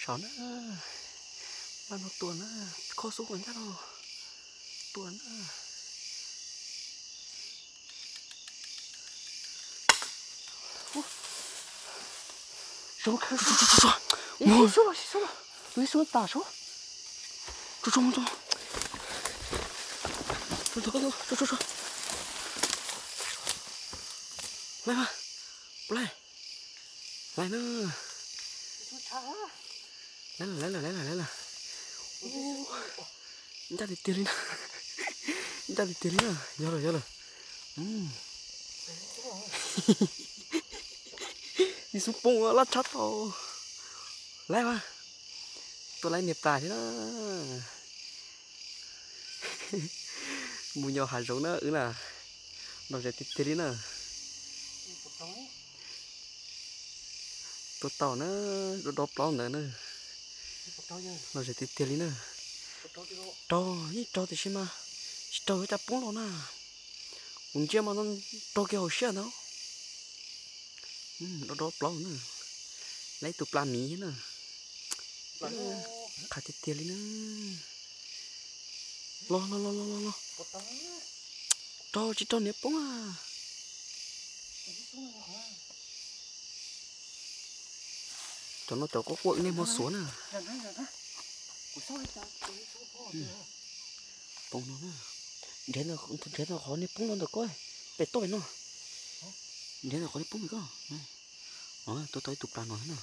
Tau na, laj no tua na, khob xub ua ncaj no, tua na. Tus ib xub tas sub, laiv mas, laiv, laiv na, laiv lawm, laiv lawm, laiv lawm, laiv lawm. Ncaj tiag tiag li na, ncaj tiag tiag li na, yog lawm, yog lawm. Ib xub poob laj tshaj tau. Laiv mas, tua laiv niag plas thiab na. Mus nyob hav zoov na wb na, lom zem tiag tiag li na. Tua tau na, dob dob plaub ntawd na. Lom zem tiag tiag li na. Raug, yeej raug tiam sis mas tsis raug yuav cas poob los na. Kuv ntsia mas raug kiag hauv siab ntag. Dob dob plaub na. Laiv ib tug plas miv thiab na. Qab tiag tiag li na. Los los los los los. Raug tsis raug niag poob a. Cov no cov quaj quaj wb niaj hmo xuav na. Poob no na. Nrhiav, nrhiav qhov niag poob no ntawm koj, pem toj pem no. Nrhiav ntawm qhov niag poob pem koj. Tua tau ib tug plas no na.